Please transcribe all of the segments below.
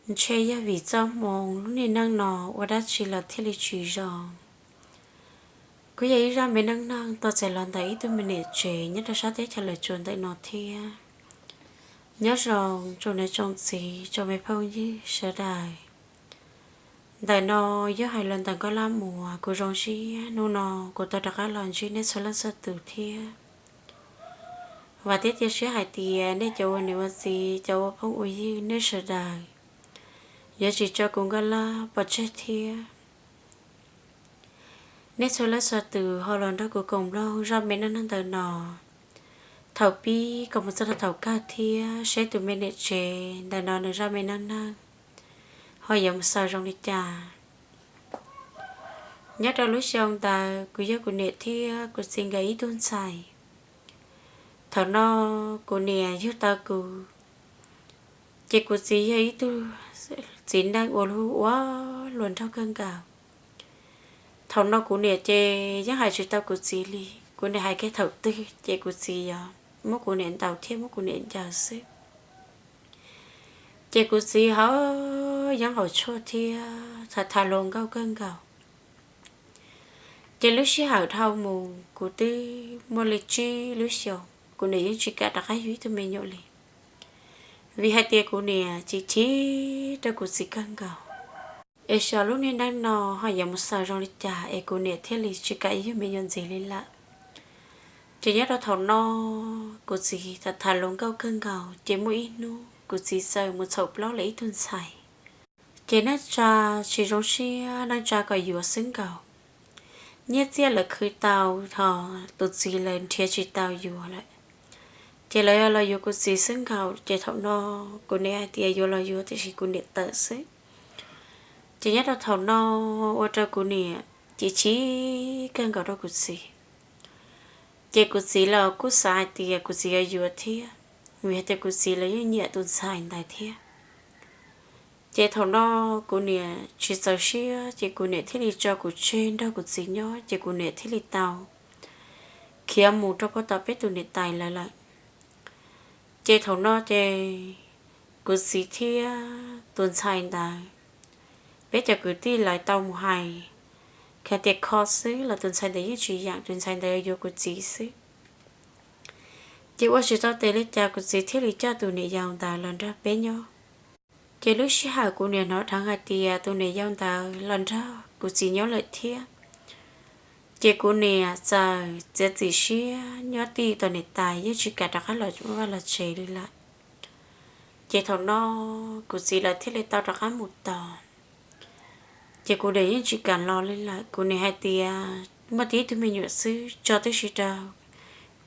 Ntshe yog vim txoj hmoo lub niag neej no ua dab tsi los thiaj li tsis zoo. Kuj yog ib zaj me neej neeg tau txais los ntawm ib tug me niam tsev nyob rau sab teb chaws Los Tsuas ntawm no thiab. Nyob zoo tsoom niam tsoom txiv tsoom me phooj ywg sawv daws. Ntawm no yog hais los ntawm Nkauj Laj Muas, kuv zoo siab hnub no kuv tau rov qab los ntsib nej txhua leej txhua tus thiab. Vam thiab cia siab hais tias nej cov ua niam ua txiv, cov ua phooj ua ywg, nej sawv daws yuav tsis tso kuv Nkauj Laj pov tseg thiab. Nej txhua leej txhua tus ho los nrog kuv koom mloog zaj me neej neeg ntawm no thaum pib kom mus txog rau thaum kawg thiab seb tus me niam tsev ntawm no nws zaj me neej neeg ho yuav mus xaus zoo li cas. Nyob rau lub xyoo ntawd kuv yog kuv niam thiab kuv txiv nkawd ib tug ntxhais. Thaum no kuv niam yug tau kuv, ces kuv txiv yog ib tug txiv neej ua luag ua luag nraug kawg nkaus. Thaum no kuv niam ces yeej hais tsis tau kuv txiv li, kuv niam hais kiag thaum twg ces kuv txiv yog muab kuv niam ntaus thiab muab kuv niam ncaws xwb. Ces kuv txiv ho yeej haus tshuaj thiab tham tham luag nkauj kawg nkaus. Ces lub sij hawm dhau mus kuv twb muaj li tsib lub xyoos kuv niam yeej tsis kam rov qab yug ib tug me nyuam li, vim hais tias kuv niam chim chim rau kuv txiv kawg nkaus. Es xyov lub niag neej no ho yuav mus xaus zoo li cas es kuv niam thiaj li tsis kam yug me nyuam ntxiv li lawm. Ces nyob rau thaum no kuv txiv tham tham luag nkauj kawg nkaus, ces muaj ib hnub kuv txiv txawm mus txhaum plaub lawm ib tug ntxhais. Ces neej tsa tsis zoo siab, neej tsa kom yuav xwb nkaus. Nyiaj txiaj lawv khwv tau, ho tus txiv lawv nrhiav tsis tau yuav lawm. Ces lawv los yuav kuv txiv xwb nkaus, ces thaum no kuv niam hais tias yuav los yuav tiam sis kuv niam tawm xwb. Ces nyob rau thaum no ua rau kuv niam chim chim kawg nkaus rau kuv txiv. Ces kuv txiv los kuj xav hais tias kuv txiv yuav yuav thiab, vim hais tias kuv txiv los yeej nyiam tus ntxhais ntawd thiab. Ces thaum no kuv niam tsis txaus siab, ces kuv niam thiaj li tso kuv tseg nrog kuv txiv nyob, ces kuv niam thiaj li tau khiav mus rau puag tom peb tus niam tais lawv lawm. Ces thaum no ces kuv txiv thiab tus ntxhais ntawd, peb cov kwv tij lawv tau mus hais, hais tias kho xwb los tus ntxhais ntawd yeej tsis yeem, tus ntxhais ntawd yuav kuv txiv xwb. Ces ua tsis tau tes li cas kuv txiv thiaj li coj tus niam yau ntawd los nrog peb nyob. Ces lub sij hawm kuv niam hnov dheev hais tias tus niam yau ntawd los nrog kuv txiv nyob lawm thiab, ces kuv niam txawm txiav txim siab nyob tij tom niam tais, yeej tsis kam rov qab los vaj los tsev li lawm. Ces thaum no kuv txiv lawv thiaj li tau rov qab mus tos. Ces kuv niam yeej tsis kam los li lawm, kuv niam hais tias muaj tib tug me nyuam xwb, tso tib si rau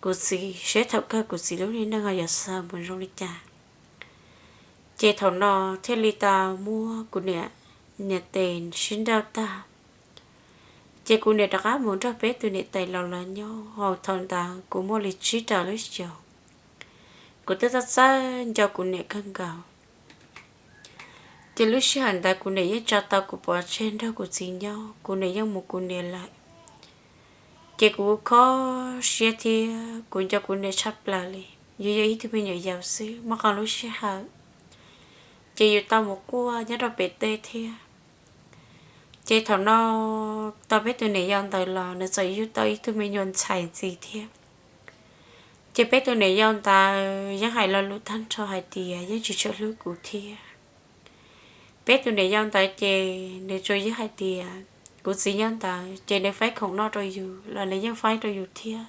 kuv txiv seb thaum kawg kuv txiv lub niag neej ho yuav xaus mus zoo li cas. Ces thaum no thiaj li tau muab kuv niam niam tes sib nrauj tag. Ces kuv niam rov qab mus nrog peb tus niam tais laus lawv nyob, hos thaum ntawd kuv muaj li tsib rau lub xyoos. Kuv twb txawj txawj nco kuv niam kawg nkaus. Ces lub sij hawm ntawd kuv niam yeej tso tau kuv pov tseg nrog kuv txiv nyob, kuv niam yeej mus kuv niam lawm. Ces kuv kho siab thiab kuv nco kuv niam tshaj plaws li. Yus yog ib tug me nyuam yaus xwb, muaj qee lub sij hawm ces yus tau mus quaj nyob rau pem teb thiab. Ces thaum no tau peb tus niam yau ntawd los nws txawm yug tau ib tug me nyuam ntxhais ntxiv thiab. Ces peb tus niam yau ntawd yeej hais lo lus tag nrho hais tias yeej tsis tshua hlub kuv thiab. Peb tus niam yau ntawd ces nws tsuas yog hais tias kuv txiv nyob ntawd ces nws faib khoom noj rau yus los nws yeej faib rau yus thiab.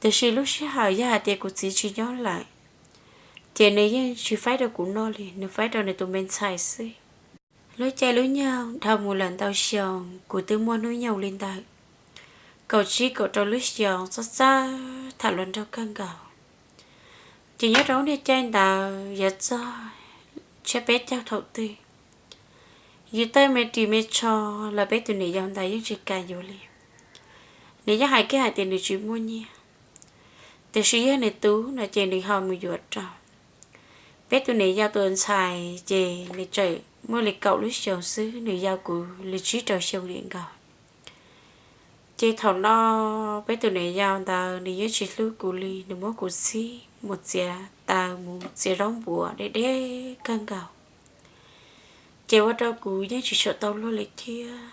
Tiam sis lub sij hawm yog hais tias kuv txiv tsis nyob lawm, ces nws yeej tsis faib rau kuv noj li, nws faib rau nws tus me ntxhais xwb. Lub caij lub nyoog dhau mus lawm ntau xyoo, kuv twb muaj hnub nyoog li ntawm kaum tsib kaum rau lub xyoos, txawj txawj tham hluas nraug kawg nkaus. Ces nyob rau lub niag caij ntawd yuav txog tshiab peb caug thaum twg, yus tej me ris me tsho los peb tus niam yau ntawd yeej tsis kam yuav li. Nws yeej hais kiag hais tias nws tsis muaj nyiaj, tiam sis yog nws tub no ces nws ho mus yuav rau. Peb tus niam yau tus ntxhais ces nws tseem muaj li kaum lub xyoos xwb, nws yau kuv li tsib rau xyoo li nkaus. Ces thaum no peb tus niam yau ntawd nws yeej tsis hlub kuv li, nws muab kuv txhib mus txiav taws mus txiav zaub npuas deb deb kawg nkaus. Ces ua rau kuv yeej tsis tshua tau luag li thiab.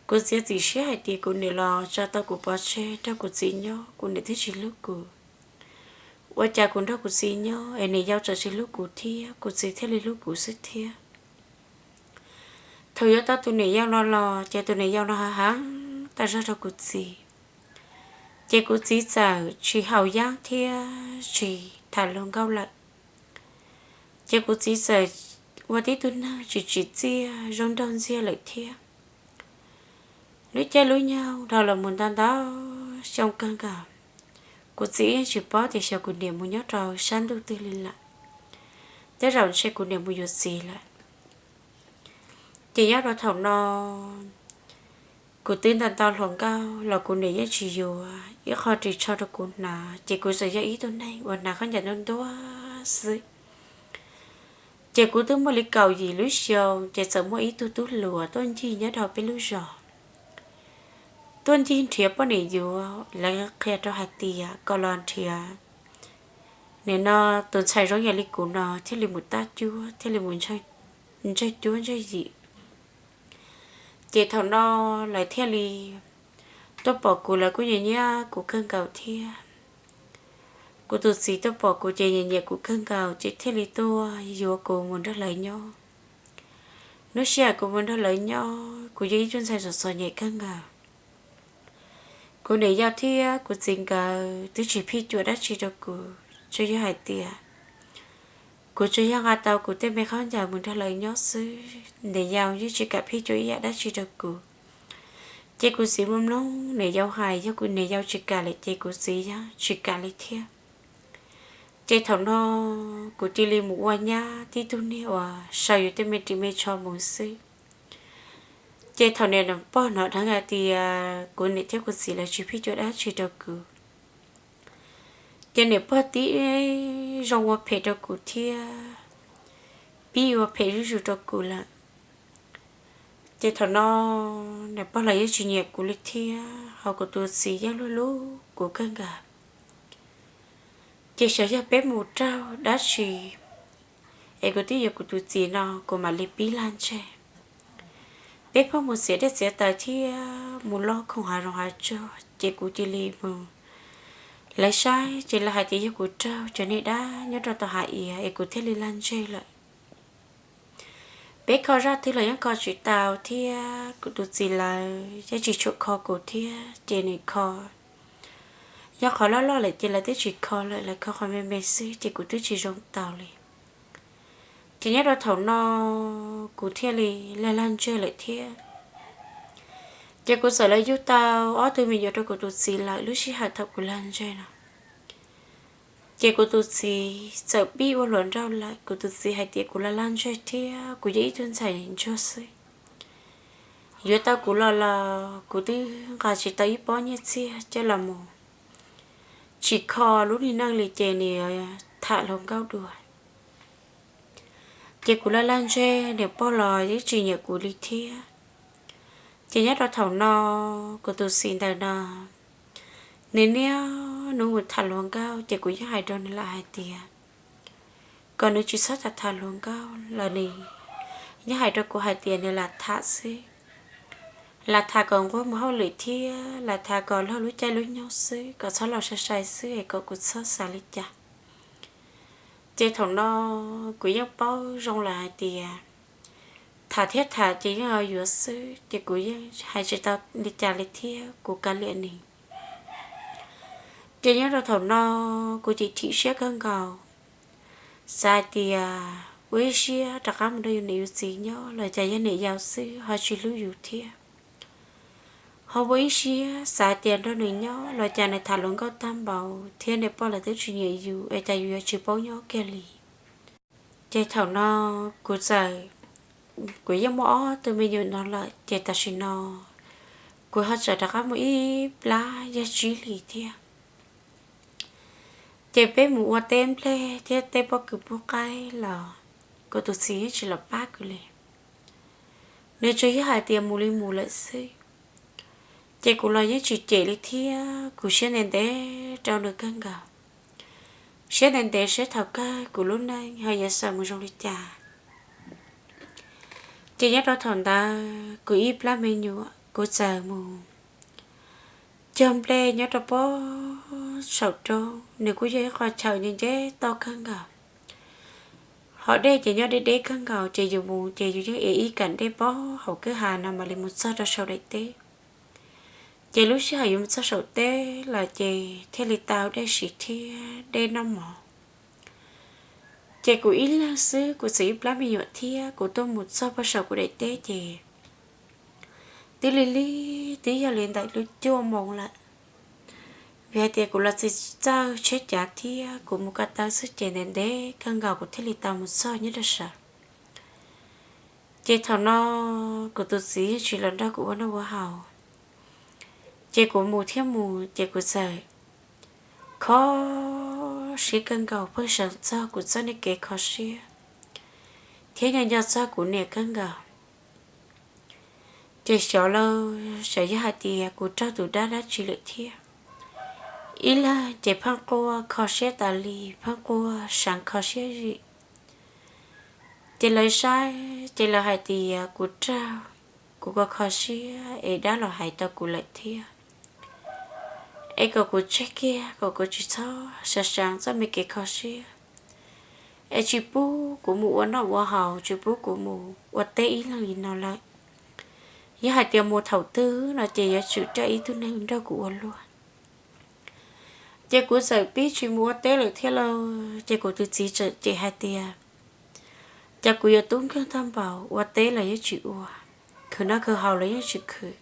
Kuv txiav txim siab hais tias kuv niam los tso tau kuv pov tseg nrog kuv txiv nyob, kuv niam twb tsis hlub kuv. Ua cas kuv nrog kuv txiv nyob es niam yau tseem tsis hlub kuv thiab, kuv txiv thiaj li hlub kuv xwb thiab. Thaum yuav tau tus niam yau no los ces tus niam yau no heev heev tas zog rau kuv txiv. Ces kuv txiv txawm tsis haus yeeb thiab tsis tham hluas nkauj lawm. Ces kuv txiv txawm ua tib tug neeg tsis tsim txiaj zoo nraug ntxiag lawm thiab. Lub caij lub nyoog dhau los mus ntau ntau xyoo kawg nkaus, kuv txiv yeej tsis paub tias xyov kuv niam mus nyob rau sab ntuj twg li lawm. Tej zaum ntshe kuv niam mus yuav txiv lawm. Ces nyob rau thaum no, kuv twb ntaus ntau hluas nkauj los kuv niam yeej tsis yuav, ib qho ris tsho rau kuv hnav, ces kuv txawm yog ib tug neeg uas hnav khaub ncaws ntuag ntuag xwb. Ces kuv twb muaj li kaum yim lub xyoo, ces txawm muaj ib tug tub hluas tuaj ncig nyob rau peb lub zos, tuaj ncig nrhiav poj niam yuav. Lawv qhia rau hais tias kom los nrhiav nim no tus ntxhais zoo yam li kuv no thiaj li mus tab cuab, thiaj li mus ntsawj cuab ntsawj yim. Ces thaum no lawv thiaj li tuaj pom kuv, lawv kuj nyiam nyiam kuv kawg nkaus thiab. Kuv tus txiv tuaj pom kuv ces nyiam nyiam kuv kawg nkaus, ces thiaj li tuaj yuav kuv mus nrog lawv nyob. Hnub sij hawm kuv mus nrog lawv nyob, kuv yog ib tug ntxhais txom txom nyem kawg nkaus. Kuv niam yau thiab kuv txiv nkawd twb tsis phij cuam dab tsi rau kuv, tsuas yog hais tias kuv tsuas yog nqa tau kuv tej me khaub ncaws mus nrog lawv nyob xwb, niam yau yeej tsis kam phij cuam ib yam dab tsi rau kuv. Ces kuv txiv mloog mloog niam yau hais, yog kuv niam yau tsis kam lawm ces kuv txiv yeej tsis kam li thiab. Ces thaum no kuv cia li mus ua nyab tib tug niag uas saws yus tej me ris me tsho mus xwb. Ces thaum niam pog hnov dheev hais tias kuv niam thiab kuv txiv lawv tsis phij cuam dab tsi rau kuv, ces niam pog tib zoo ua phem rau kuv thiab, pib ua phem zuj zus rau kuv lawm. Ces thaum no niam pog lawv yeej tsis nyiam kuv li thiab, ho kuv tus txiv yeej hlub hlub kuv kawg nkaus. Ces xyov yog peb mus raug dab tsi es kuv twb yuav kuv tus txiv no kuv mam li pib lag ntseg. Peb pheej mus txiav dej txiav taws thiab mus loj khoom hav zoov hav tsuag, ces kuv cia li mus, lawv saib ces lawv hais tias yog kuv raug cov niag dab nyob rau tom hav iav es kuv thiaj li lag ntseg lawm. Peb kho zaj twg los yeej kho tsis tau thiab kuv tus txiv lawv yeej tsis tshua kho kuv thiab, ces nws kho, yog qhov loj loj lawm ces lawv twb tsis kho lawm, lawv kho qhov me me xwb ces kuv twb tsis zoo tau li. Ces nyob rau thaum no kuv thiaj li lag lag ntseg lawm thiab. Ces kuv txawm los yug tau ob tug me nyuam rau kuv tus txiv lawm lub sij hawm thaum kuv lag ntseg no. Ces kuv tus txiv txawm pib ua hluas nraug lawm, kuv tus txiv hais tias kuv lag lag ntseg thiab kuv yog ib tug ntxhais ntsuag xwb, yuav tau kuv los los kuv twb nqa tsis tau ib pob nyiaj txiag coj los mus, tsis kho lub niag neej li ces nws tham hluas nkauj dua. Ces kuv lag lag ntseg, niam pog los yeej tsis nyiam kuv li thiab. Ces nyob rau thaum no, kuv tus txiv ntawm no, nws niaj hnub mus tham hluas nkauj, ces kuv yeej hais rau nws lawm hais tias kom nws tsis txhob tham tham hluas nkauj los nws yeej hais rau kuv hais tias nws lam tham xwb, lam tham kom nquag mus hauj lwm thiab lam tham kom laug lub caij lub nyoog xwb, kom txhob los sai sai xwb es kom kuv txhob xav li cas. Ces thaum no kuv yeej paub zoo lawm hais tias tham thiab tham ces yeej yuav xwb, ces kuv yeej hais tsis tau li cas li thiab kuv kav liam nws. Ces nyob rau thaum no kuv cim thim siab kawg nkaus, xav hais tias ua ib siab rov qab mus nrog yus niam yus txiv nyob los cas yog niam yau xwb ho tsis hlub yus thiab. Ho ua ib siab xav hais tias nrog nws nyob los cas nws tham hluas nkauj tag npaum thiab niam pog lawv twb tsis nyiam yus es cas yus yuav tsis paub nyob kiag li. Ces thaum no kuv txawm, kuv yeej muaj ob tug me nyuam no lawm ces tam sim no kuv ho txawm rov qab muaj ib plab yog tsib hlis thiab. Ces peb mus ua teb nplej thiab tej pob kws pub qaib los kuv tus txiv yeej tsis los pab kuv li. Nws tsuas yog hais tias mus li mus lawm xwb. Ces kuv los yeej tsis cem li thiab kuv siab ntev ntev rau nws kawg nkaus. Siab ntev ntev seb thaum kawg kuv lub neej ho yuav xaus mus zoo li cas. Ces nyob rau thaum ntawd kuv ib plab me nyuam kuv txawm mus cog nplej nyob rau pob saum roob, nws kuj yog ib qho chaw nce nce toj kawg nkaus. Hos dej ces nyob deb deb kawg nkaus, ces yus mus ces yus yeej ev ib kam dej pob hauv kwj ha no mam li mus txog rau saum daim teb. Ces lub sij hawm yuav mus txog saum teb lawm ces thiaj li tau dej siv thiab dej noj mov. Ces kuv ib leeg xwb, kuv txawm ib plab me nyuam thiab kuv tuaj mus txog puag saum kuv daim teb ces twb lig lig, twb yog li ntawm lub cuaj moos lawm, vim hais tias kuv los tsis txawj tsheb cav thiab kuv mus ko taw xwb ces ntev ntev kawg nkaus kuv thiaj li tau mus txog nyob rau saum. Ces thaum no kuv tus txiv yeej tsis los nrog kuv ua noj ua haus, ces kuv mus thiab mus ces kuv txawm kho siab kawg nkaus pheej xav txog kuv txoj niag kev kho siab thiab nco nco txog kuv niam kawg nkaus. Ces xyov lauj, xyov yog hais tias kuv raug tus dab dab tsi lawm thiab. Ib leeg ces pheej quaj kho siab tas li, pheej quaj seev kho siab zim. Ces lawv saib ces lawv hais tias kuv raug, kuv kho kho siab es dab los hais rau kuv lawm thiab. Es kom kuv tseg kiag, kom kuv tsis txhob xav seev txoj me kev kho siab, es tsis pub kuv mus ua noj ua haus, tsis pub kuv mus ua teb ib leeg li no lawm. Yog hais tias mus thaum twg no ces yuav tsum coj ib tug neeg nrog kuv ua luag. Ces kuv txawm pib tsis mus ua teb lawm thiab lauj. Ces kuv tus txiv txawm cem hais tias, cas kuv yuav tub nkeeg tag npaum, ua teb los yeej tsis ua, khwv noj khwv haus los yeej tsis khwv.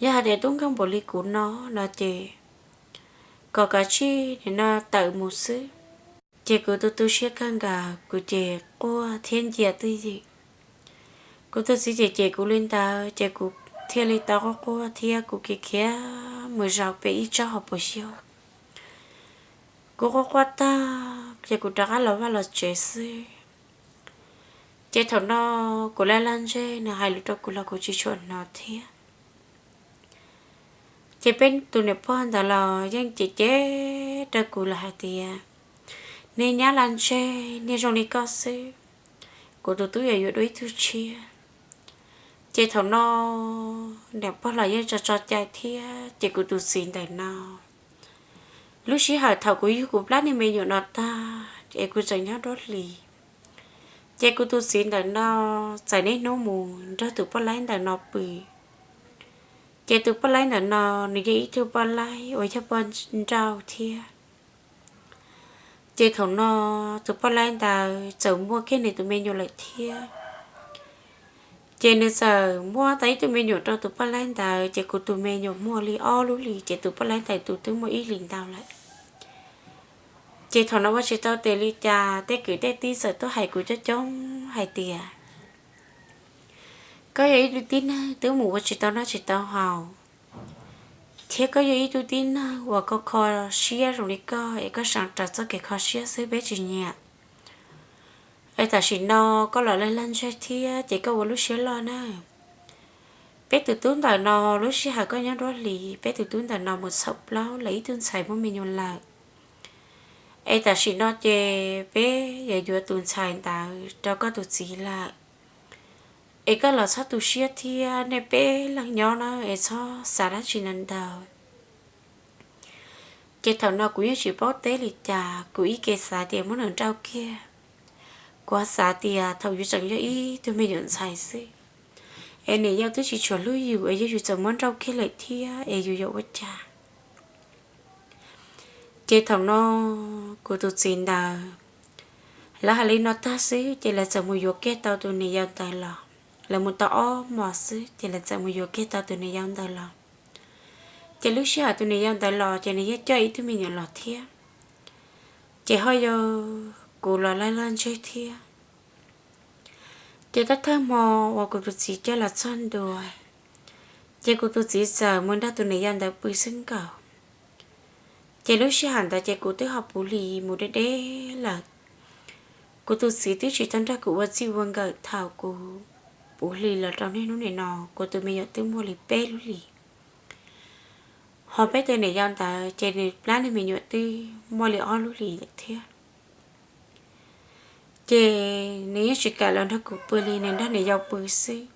Yog hais tias tub nkeeg npaum li kuv no no ces kom kav tsij nim no tawm mus xwb. Ces kuv tu tu siab kawg nkaus, kuv ces quaj thiab ncia twj ywm. Kuv tus txiv cem cem kuv li ntawd ces kuv thiaj li tau quaj quaj thiab kuv khiav khiav mus zaum pem ib tsob hauv paus xyoob. Kuv quaj quaj tag ces kuv rov qab los vaj los tsev xwb. Ces thaum no kuv laj laj ntseg, nws hais lus rau kuv los kuv tsis tshua hnov thiab. Ces peb tus niam pog ntawd los yeej cem cem rau kuv lawm hais tias, niag nyab laj ntseg, niag zoo li koj xwb, kuv tus tub yuav yuav dua ib tug tshiab. Ces thaum no niam pog los yeej tso tso cai thiab. Ces kuv tus txiv ntawm no, lub sij hawm thaum kuv yug kuv plab niag me nyuam no tag es kuv tseem nyob nruab hlis, ces kuv tus txiv ntawm no txawm niaj hnub mus nrog tus poj laib ntawm no pw. Ces tus poj laib ntawm no nws yog ib tug poj laib uas yog poj nrauj thiab. Ces thaum no tus poj laib ntawd txawm muaj kiag nws tus me nyuam lawm thiab. Ces nws txawm muab tau ib tug me nyuam rau tus poj laib ntawd, ces kuv tus me nyuam muaj li ob lub hlis, ces tus poj laib ntawd tus twb muaj ib hlis ntau lawm. Ces thaum no ua tsis tau tes li cas, tej kwv tej tij txawm tuaj hais kuv coob coob hais tias, koj yog ib tug tib neeg twb mus ua tsis tau noj tsis tau haus, thiab koj yog ib tug tib neeg uas kho kho siab zoo li koj es koj seev raws txoj kev kho siab xwb peb tsis nyiam. Es tam sim no koj los laj laj ntseg thiab ces koj ua lub siab loj na. Peb tus tub ntawm no lub sij hawm koj nyob nruab hlis, peb tus tub ntawm no mus txhaum plaub lawv ib tug ntxhais muaj me nyuam lawm. Es tam sim no ces peb yuav yuav tus ntxhais ntawd rau koj tus txiv lawm. Es koj los txhob tu siab thiab, nej peb leeg nyob na es txhob xav dab tsi ntau ntau. Ces thaum no kuv yeej tsis paub teb li cas, kuv ib ke xav tias muab nws nrauj kiag. Kuv xav tias thaum yus tseem yog ib tug me nyuam ntxhais xwb, es niam yau twb tsis tshua hlub yus es yog yus txawm muab nrauj kiag lawm thiab es yus yuav ua cas. Ces thaum no kuv tus txiv ntawd, lawv hais li no tag xwb ces lawv txawm mus yuav kiag tau tus niam yau ntawd los. Lawv mus tau ob hmos xwb ces lawv txawm mus yuav kiag tau tus niam yau ntawd los. Ces lub sij hawm tus niam yau ntawd los ces nws yeej coj ib tug me nyuam los thiab. Ces ho yog kuv los laj laj ntseg thiab. Ces thawj thawj hmo uas kuv tus txiv coj los txog ntua, ces kuv tus txiv txawm mus nrog tus niam yau ntawd pw xwb nkaus. Ces lub sij hawm ntawd ces kuv twb ho puv hlis mus deb deb lawm. Kuv tus txiv twb tsis tau nrog kuv ua txij ua nkawm thaum kuv puv hlis los rau niaj hnub nim no, kuv tus me nyuam twb muaj li peb lub hlis. Ho peb tus niam yau ntawd ces nws plab niag me nyuam twb muaj li ob lub hlis lawm thiab. Ces nws yeej tsis kam los nrog kuv pw li, nws nrog niam yau pw xwb.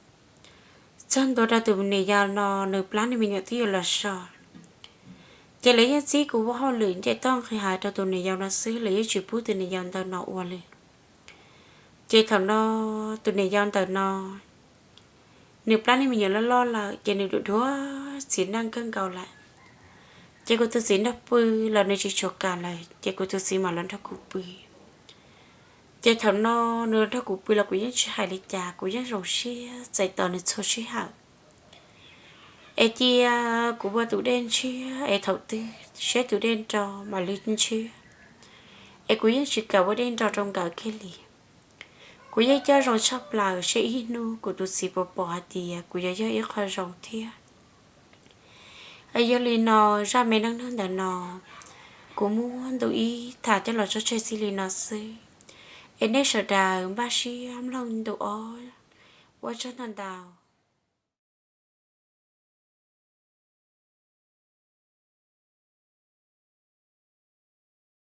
Txog ntua rau tus niam yau no, nws plab niag me nyuam twb yuav los so. Ces lawv yeej txib kuv ua hauj lwm nce toj nqis hais rau tus niam yau no xwb, lawv yeej tsis pub tus niam yau ntawm no ua li. Ces thaum no tus niam yau ntawm no, nws plab niag me nyuam loj loj lawm, ces nws duam duav txiv neej kawg nkaus lawm. Ces kuv tus txiv nrog pw los nws tsis tshua kam lawm, ces kuv tus txiv mam los nrog kuv pw. Ces thaum no nws los nrog kuv pw los kuv yeej tsis hais li cas, kuv yeej zoo siab txais tos nws txhua sij hawm. Es cia kuv ua tus dej ntshiab es thaum twg siab tus dej nro mam li ntshiab. Es kuv yeej tsis kam ua dej nro rau nkawd kiag li. Kuv yeej coj zoo tshaj plaws seb ib hnub kuv tus txiv puas pom hais tias kuv yuav yog ib qho zoo thiab. Es yog li no, zaj me neej neeg ntawm no kuv muab ntu ib tham coj los tso tseg txij li no xwb. Es nej sawv daws npaj siab mloog ntu ob. Ua tsaug ntau ntau.